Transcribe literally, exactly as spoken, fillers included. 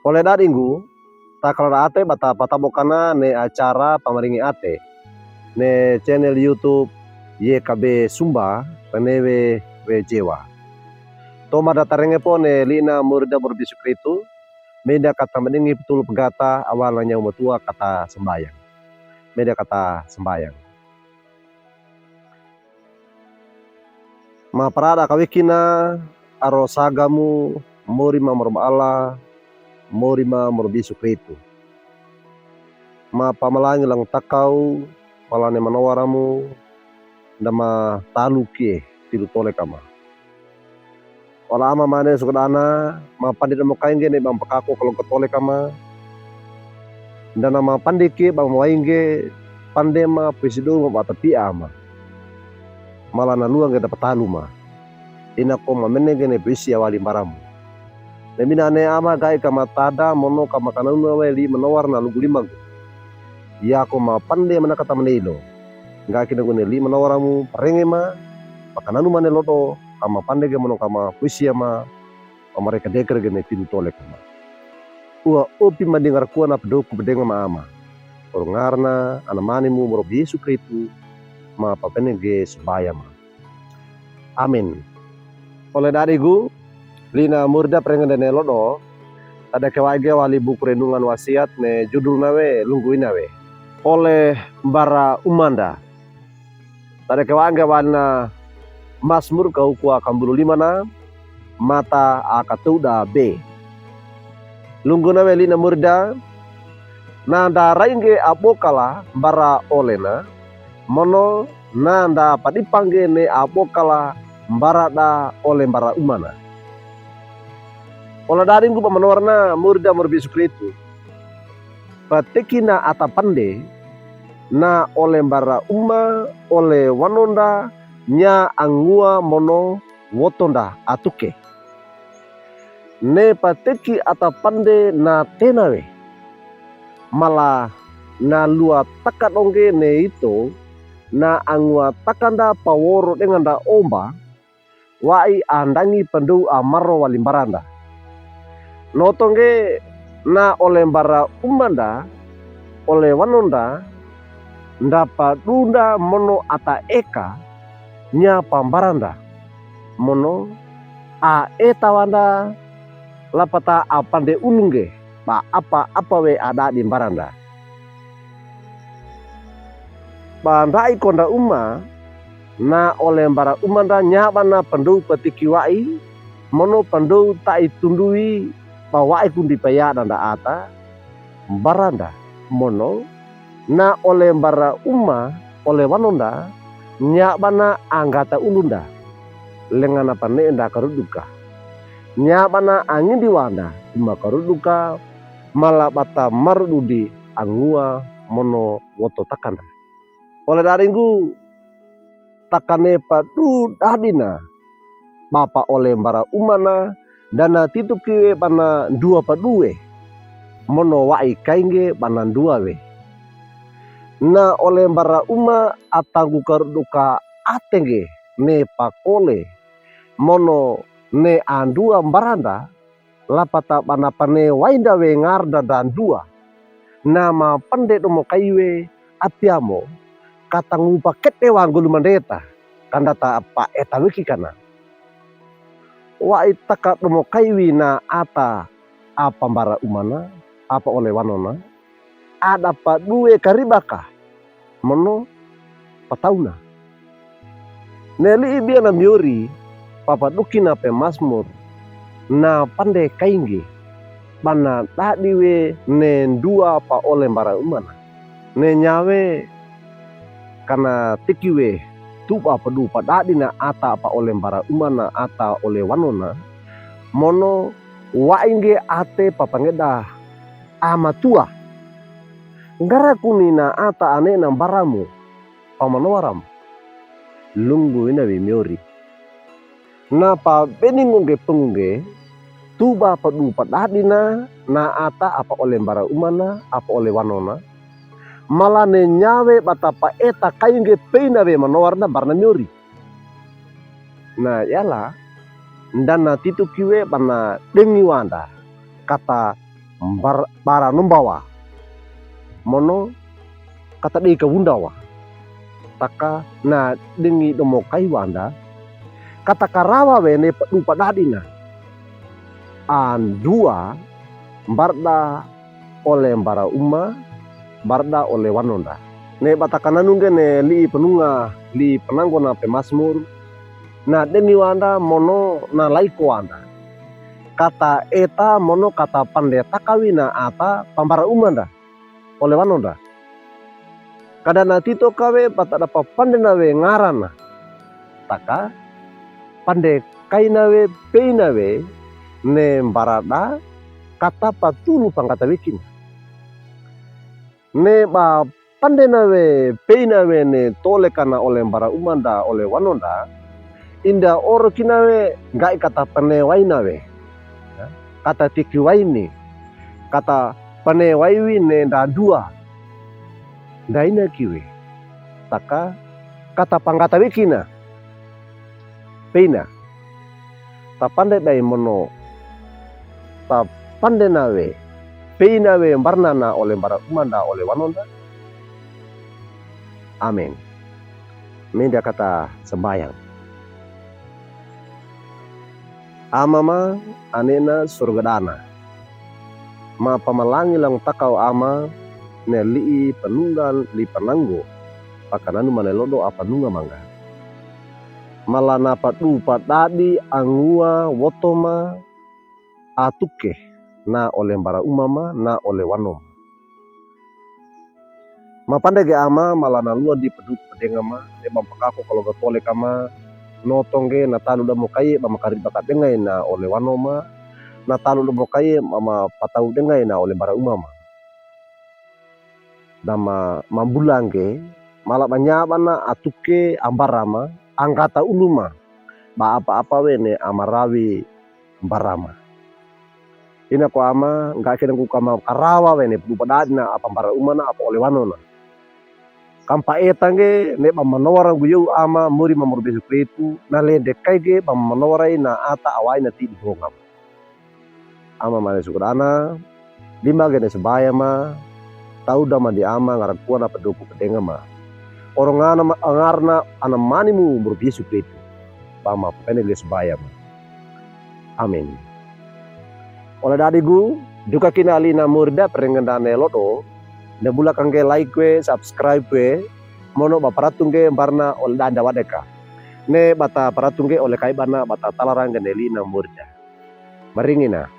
Ole da'di nggu, ta kaloda ate ba ta patabo'kana ne acara pamaringi ate ne channel YouTube Y K B Sumba, renewe we jewa. Toma da tarenge po ne lina murida murbisu kritu, meda kata madingi petulu pegata awal nanya umatua kata sembayang. Meda kata sembayang. Maparada kawekina aro sagamu, mori ma moroba Allah, mori ma morobisu kritu. Mapamalangi langtakaw, malane manowaramu, nda matalu kie tilu tole kama. Ola ama mane sukudana, mapandi domo kaingge ne bang pekako kelongkotole kama. Ndana mapandi kie bang mawaingge, pande ma pisido ma batapi ama. Malana luangge dapatalu ma. Inako mamenege ne pisi awali mbaramu. Nemina ne ama gai kama tada mono kama kananuna we li manowar na lugu limagu. Yako mapande mana kata manilo. Ngaki nagune li manowaramu parenge ma, pakananu mane lodo, kama pandege mono kama puisi ama, pamare kadekere gene tilu tole kama. Ua opi madingar kuana pedoku pedenga ma ama. Orungarna anamanimu morobi Yesu Kristu, ma papenege subaya ma. Amin. Ole da'di gu, lina murida parenge dene lodo, tadake wa'ige wali buku renungan wasiat ne judulna we lunggu ina we. Ole mbara umanda. Tadake wa'ige walina Masmur kaukua kambulu limana, mata akatouda be. Lungguna we lina murida, nanda raingge abokala mbara olena, mono nanda padipangge ne abokala mbarada ole mbara umana. Ola da'di nggu ba manowarna murida morobi Yesu Kristu. Patekina ata pande, na ole mbara uma, ole wanonda, nya angua mono wotonda atuke. Ne pateki ata pande na tena we. Mala na lua taka dongge ne ito, na angua takanda paworo denganda omba, wa'i andangi pandou amaro wali mbaranda. Notongge na ole mbara umanda, ole wanonda, nda padunda mono ata eka, nya pambaranda. Mono a etawanda, lapata apande ulungge, ba apa-apa we ada'di mbaranda. Ba nda'i konda uma, na ole mbara umanda nya bana pandou patiki wa'i, mono pandou ta'i tunduwi, ba wa'i kundi payada nda ata, mbaranda, mono, na ole mbara uma, ole wanonda, nya bana anggata ulunda, lengana pane'enda karuduka. Nya bana angindiwanda, uma karuduka, mala bata marududi angua mono woto takanda. Ole da'di nggu, takane padu dadina, bapa ole mbara umana, dana tituki we bana ndua padu we, mono wa'i kaingge bana ndua we. Na ole mbara uma atanggu karuduka atengge ne pakole, mono ne andua mbaranda, lapata bana pane wainda we ngarda dandua. Na mapande domo kai we apiamo, katangu pakete wanggulu mandeta, kandata apa eta wiki kana. Wa'i taka domo kai wi na ata apa mbara umana, apa ole wanona, ada padu we karibaka, mono patauna. Ne li'i biana miori, papadukina pe Masmur, na pande kaingge, bana da'di we ne ndua pa ole mbara umana. Ne nyawe, kana tiki we, tuba padu pada'dina ata pa ole mbara umana ata ole wanona, mono wa'i ngge ate papangeda amatua. Nggara kuni na ata ane'na mbaramu, pamanowaram. Lunggu ina wi miori. Na pabeningo ngge pengungge, tuba padu pada'dina, na ata apa ole mbara umana, apa ole wanona. Mala ne nyawe bata pa eta kaingge peina we manowarna mbarana miori. Na yala, Nda na tito kiwe ba na dengiwanda kata mbar-, bara nombawa. Mono kata dei kawundawa. Taka na dengi domo kaiwanda. Kata karawa we ne padu padadina. Andua mbarda ole mbara uma, mbarda ole wanonda. Ne bata kananu ngge ne li'i panunga, li'i pananggo na pemasmur. Na dengiwanda mono na laikowanda. Kata eta mono kata pande takawi na ata pambara umanda. Ole wanonda. Kada na tito kawe bata da papandena we ngarana. Taka, pande kaina we, peina we, ne mbarada, kata patulu pangkata wekina. Ne ba pandena we, peina we ne tole kana ole mbara umanda, ole wanonda. Inda oro kina we ngga'i kata panewaina we. Ya, kata tikiwaini. Kata panewaiwi ne nda dua. Ndaina kiwe. Taka, kata pangkata wekina. Peina. Tapande bai mono. Tapandena we. Peina we mbarna na ole mbara umanda ole wanonda. Amen. Menda kata sambayang. Ama ma, anena surga dana. Ma pamalangi lang takaw ama, ne li'i panunggan li'i pananggo, pakananu mane lodo apanunga mangga. Mala na padu padadi angua woto ma atuke, na ole mbara uma ma, na ole wano ma. Ma pande ge ama, mala na lua di padu padenga ma, ne ba mpakako kalo ga tole kama, noto ngge na talu damo kaye, ba makari baka dengai na ole wano ma, na talu damo kaye, ma, ma patau dengai na ole mbara uma ma. Dama mambula ngge, mala ba nyaba na atuke ambara ma, anggata ulu ma, ba apa-apa we ne amarawi mbara ma. Ina ko ama, ngga kena nggu kama karawa we ne padu padadi na apa mbara uma na apa ole wano na. Kampa eta ngge, ne ba manowara nggu yow ama, mori ma mori besu kretu, na lende kai ge ba manowara i na ata awai na tidi honga ma. Ama mane sukur ana, lima ge ne sabaya ma, tau dama di ama ngaran kuana paduku padenga ma. Oro ngana ma, ngarna ana mani mu mori besu kretu. Ba ma pene ge sabaya ma. Amin. Ole dadi gu, duka kina ali na mori da perengenda ne lodo, ne bula kangge like we, subscribe we, mono ba paratung ge mbarna ole danda wadeka. Ne bata paratung ge ole kai bana bata talarang ge ne li na mori da. Maringina.